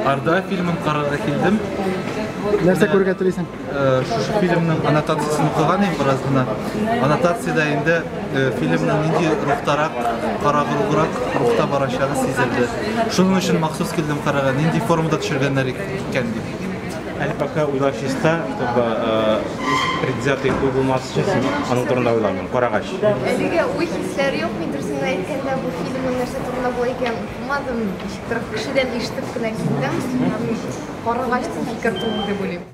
Арда фильмын карарга килдем. Нәрсә күрергә телисең? Шушы фильмның аннотациясен укыган идем бераз гына. Аннотациядә инде фильмның нинди рухтарак, караңгырак рухта барачагы сизелде. Шуның өчен махсус килдем карарга, нинди формада төшергәннәр икән дип. Әле пока уйлар чиста, чтобы предвзятый уй булмас өчен аның турында уйламыйм, карагач. Әлегә уй хисләре юк, мин дөресен генә әйткәндә, бу фильмның нәрсә турында була икәнен укымадым, ничектер кешедән ишетеп кенә килдем. Һәм карагач та фикер туды дип уйлыйм.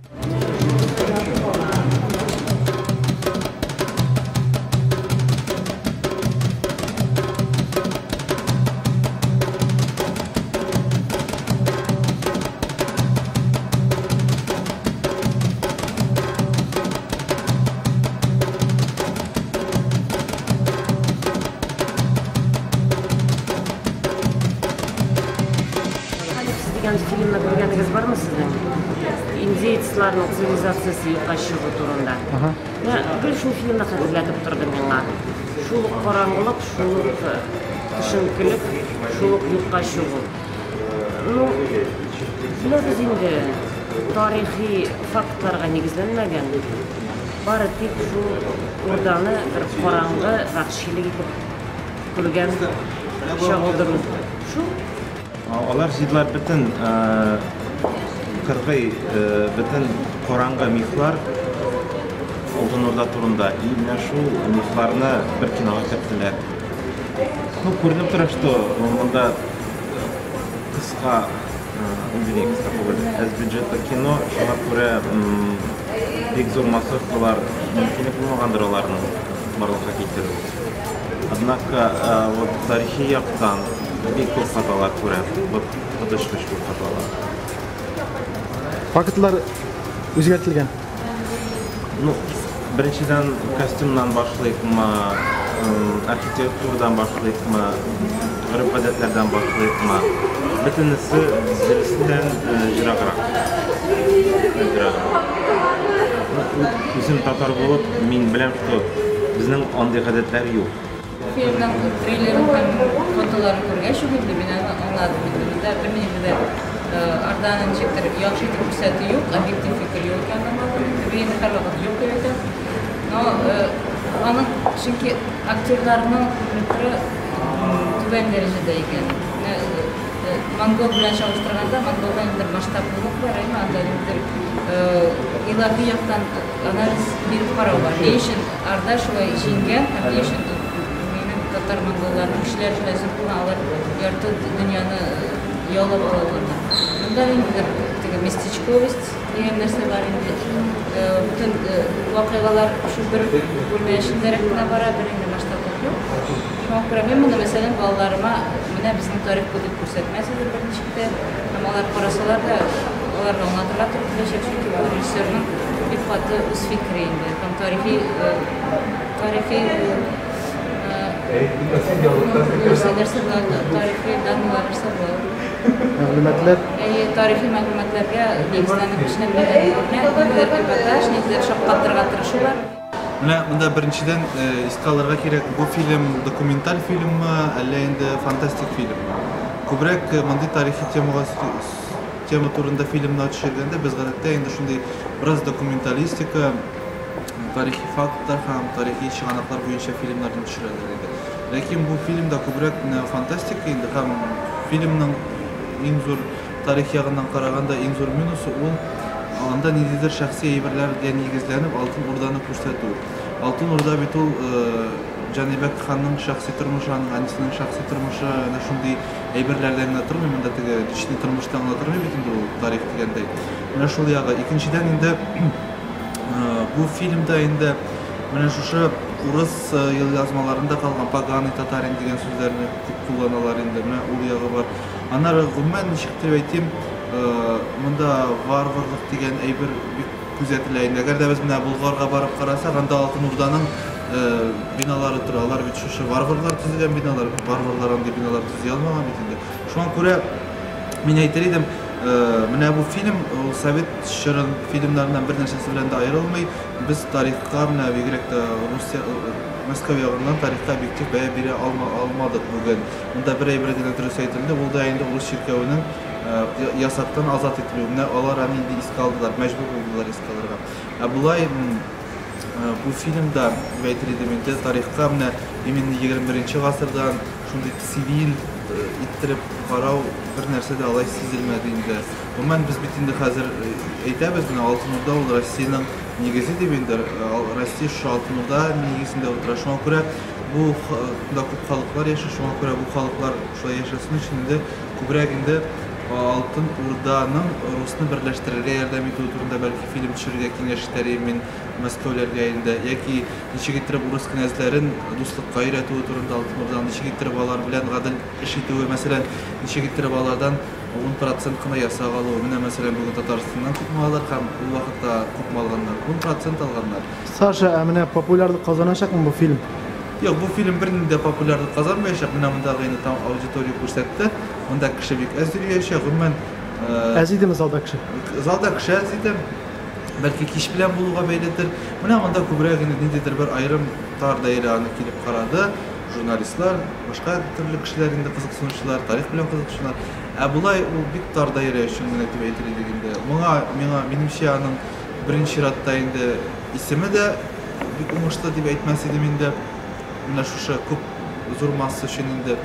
Дигән фильмны күргәнегез бармы сезнең? Индейцларның цивилизациясе юкка чыгу турында. Менә гел шул фильмны хәтерләтеп торды миңа. Шул ук караңгылык, шул ук төшенкелек, шул ук юкка чыгу. Ну, беләбез инде, тарихи фактларга нигезләнмәгән, бары тик шул урданы бер караңгы вәхшилек итеп күргән чагылдыру. Шул. Алар җыйдылар бөтен кыргый, бөтен караңгы мифлар Алтын Урда турында. И менә шул мифларны бер кинога керттеләр. Ну, күренеп тора, что монда кыска, вернее, кыска түгел, әз бюджетлы кино, шуңа күрә бик зур массовкалар мөмкинлек булмагандыр аларның барлыкка китерү. Однако, вот тарихи яктан бик күп хаталар күрәм. Вот коточкыч күп хаталар. Фактлар үзгәртелгән. Ну, беренчедән костюмнан башлыйкмы, архитектурадан башлыйкмы, гореф-гадәтләрдән башлыйкмы, бөтенесе дөрестән ераграк. Ераграк. Үзем татар булып, мин беләм, что безнең андый гадәтләр юк. Фильмның трейлерын һәм фотоларын күргәч үк инде мин аны аңладым инде. Монда бернинди дә Орданы ничектер яхшы итеп күрсәтү юк, объектив фикер юк икәнен аңладым инде. Мин инде һәрвакыт юк дип әйтәм. Но аның чөнки актерларның күпмедер түбән дәрәҗәдә икән. Монгол белән чагыштырганда, Монголда инде масштаблылык бар, әмма анда ниндидер илаһи яктан анализ биреп карау бар. Ни өчен Орда шулай җиңгән һәм ни өчен минем татар монголларының көчләре шулай зур булган, алар ярты дөньяны яулап ала алганнар. Монда ниндидер теге местечковость дигән нәрсә бар инде. Бөтен вакыйгалар шул бер бүлмә эчендәрәк кенә бара, бер инде масштаблык юк. Шуңа күрә мин моны, мәсәлән, балаларыма менә безнең тарих бу дип күрсәтмәс идем берничек тә. Һәм алар карасалар да, аларга аңлатырга туры киләчәк, чөнки бу режиссерның бик каты үз фикере инде. Һәм тарихи тарихи нәрсә нәрсә була, тарихи данныйлар нәрсә була. Мәгълүматлар. Әйе, тарихи мәгълүматларга нигезләнеп эшләнмәгән күренә. Ниндидер эпатаж, ниндидер шаккатырга тырышулар. Менә монда беренчедән искә алырга кирәк, бу фильм документаль фильммы, әллә инде фантастик фильммы? Күбрәк мондый тарихи темага тема турында фильмнар төшергәндә без гадәттә инде шундый бераз документалистика, тарихи фактлар һәм тарихи чыганаклар буенча фильмнарны төшерәләр иде. Ләкин бу фильмда күбрәк менә фантастика инде һәм фильмның иң зур тарих ягыннан караганда иң зур минусы ул анда ниндидер шәхси әйберләргә нигезләнеп Алтын Урданы күрсәтү. Алтын Урда бит ул Җанибәк ханның шәхси тормышы, аның әнисенең шәхси тормышы, әнә шундый әйберләрдән генә тормый, монда теге личный тормыштан гына тормый бит инде ул тарих дигәндәй. Менә шул ягы. Икенчедән инде бу фильмда инде менә шушы урыс елъязмаларында калган поганый татарин дигән сүзләрне күп кулланалар инде. Менә ул ягы бар. Аннары гомумән ничек дип әйтим, монда варварлык дигән әйбер бик күзәтелә инде. Әгәр дә без менә Болгарга барып карасак, анда Алтын Урданың биналары тора. Алар бит шушы варварлар төзегән биналар. Варварлар андый биналар төзи алмаган бит инде. Шуңа күрә мин әйтер идем, менә бу фильм ул совет чорын фильмнарыннан бер нәрсәсе белән дә аерылмый. Без тарихка менә бигрәк тә Русия, Мәскәү ягыннан тарихка объектив бәя бирә алмадык бүген. Монда бер әйбер генә дөрес әйтелде, ул да инде урыс чиркәвенең Ясактан азат ителү. Менә алар аны инде искә алдылар, мәҗбүр булдылар искә алырга. Ә болай бу фильмда, дип әйтер идем инде, тарихка менә именно 21 гасырдан шундый цивиль иттереп карау бер нәрсә дә алай сизелмәде инде. Гомумән, без бит инде хәзер әйтәбез, менә Алтын Урда ул Россиянең нигезе дип инде, Россия шушы Алтын Урда нигезендә утыра. Шуңа күрә бу монда күп халыклар яши, шуңа күрә бу халыклар шулай яшәсен өчен инде күбрәк инде Алтын Урданың русны берләштерергә ярдәм итүе турында бәлки фильм төшерергә киңәш итәр идем мин мәскәүләргә инде, яки ничек иттереп урыс кенәзләрен дуслыкка өйрәтүе турында Алтын Урданың, ничек иттереп алар белән гадел эш итүе, мәсәлән, ничек иттереп алардан 10% кына ясак алуы. Менә, мәсәлән, бүген Татарстаннан күпме алалар һәм ул вакытта күпме алганнар? 10% алганнар. Саша, ә менә популярлык казаначакмы бу фильм? Юк, бу фильм бернинди дә популярлык казанмаячак. Менә мондагы инде там аудитория күрсәтте. Монда кеше бик әз йөриячәк. Гомумән, Әз идеме залда кеше? Залда кеше әз иде. Бәлки кич белән булуга бәйледер. Менә монда күбрәк инде ниндидер бер аерым тар даирә аны килеп карады. Журналистлар, башка төрле кешеләр инде кызыксынучылар, тарих белән кызыксынучылар. Ә болай ул бик тар даирә өчен генә дип әйтер идек инде. Моңа, миңа, минемчә, аның беренче чиратта инде исеме дә бик уңышлы дип әйтмәс идем инде. Менә шушы күп зур масса өчен инде.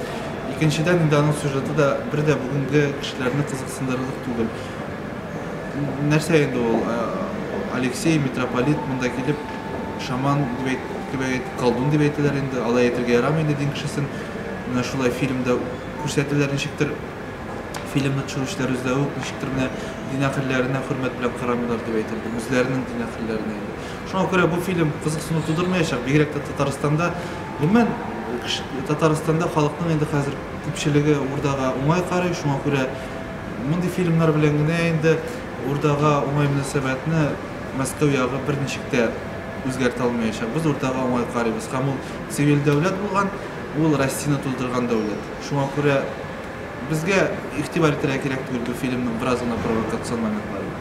Икенчедән инде аның сюжеты да бер дә бүгенге кешеләрне кызыксындырырлык түгел. Нәрсә инде ул Алексей митрополит монда килеп шаман дип әйт, кебек колдун дип әйтәләр инде, алай әйтергә ярамый инде дин кешесен. Менә шулай фильмда күрсәтәләр ничектер фильмны төшерүчеләр үзләре үк ничектер менә дин әһелләренә хөрмәт белән карамыйлар дип әйтер идем, үзләренең дин әһелләренә инде. Шуңа күрә бу фильм кызыксыну тудырмаячак, бигрәк тә Татарстанда. Гомумән, Татарстанда халыкның инде хәзер күпчелеге Урдага уңай карый, шуңа күрә мондый фильмнар белән генә инде Урдага уңай мөнәсәбәтне Мәскәү ягы берничек тә үзгәртә алмаячак. Без Урдага уңай карыйбыз. Һәм ул цивиль дәүләт булган, ул Россияне тудырган дәүләт. Шуңа күрә безгә игътибар итәргә кирәк түгел бу фильмның бераз гына провокацион моментлары.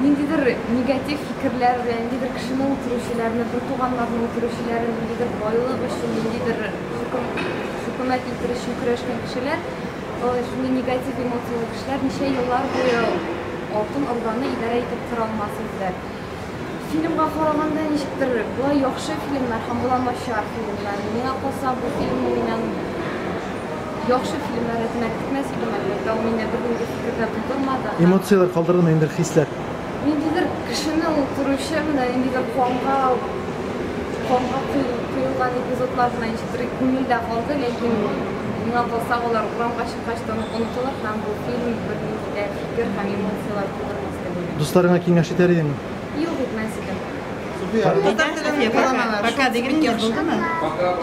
Ниндидер негатив фикерләр белән, ниндидер кешене үтерүчеләрне, бер туганнарны үтерүчеләрне, ниндидер байлык өчен, ниндидер хөкүмәт итер өчен көрәшкән кешеләр, шундый негатив эмоциялы кешеләр ничә еллар буе Алтын Урданы идарә итеп тора алмас иделәр. Фильмга караганда ничектер болай яхшы фильмнар һәм була начар фильмнар. Миңа калса, бу фильмны миннән яхшы фильмнар рәтенә кертмәс идем, әлбәттә, ул миндә бернинди фикер дә тудырмады. Эмоцияләр калдырдымы инде хисләр? Ниндидер кешене үтерүче, менә ниндидер канга куелган эпизодлар менә ничектер күңелдә калды, ләкин миңа калса, алар урамга чыккач та онытылыр һәм бу фильм бернинди дә фикер һәм эмоцияләр тудырмас дип уйлыйм. Дусларыңа киңәш итәр идеңме? Юк, итмәс идем. Пока, Пока, дигән булдымы? Пока.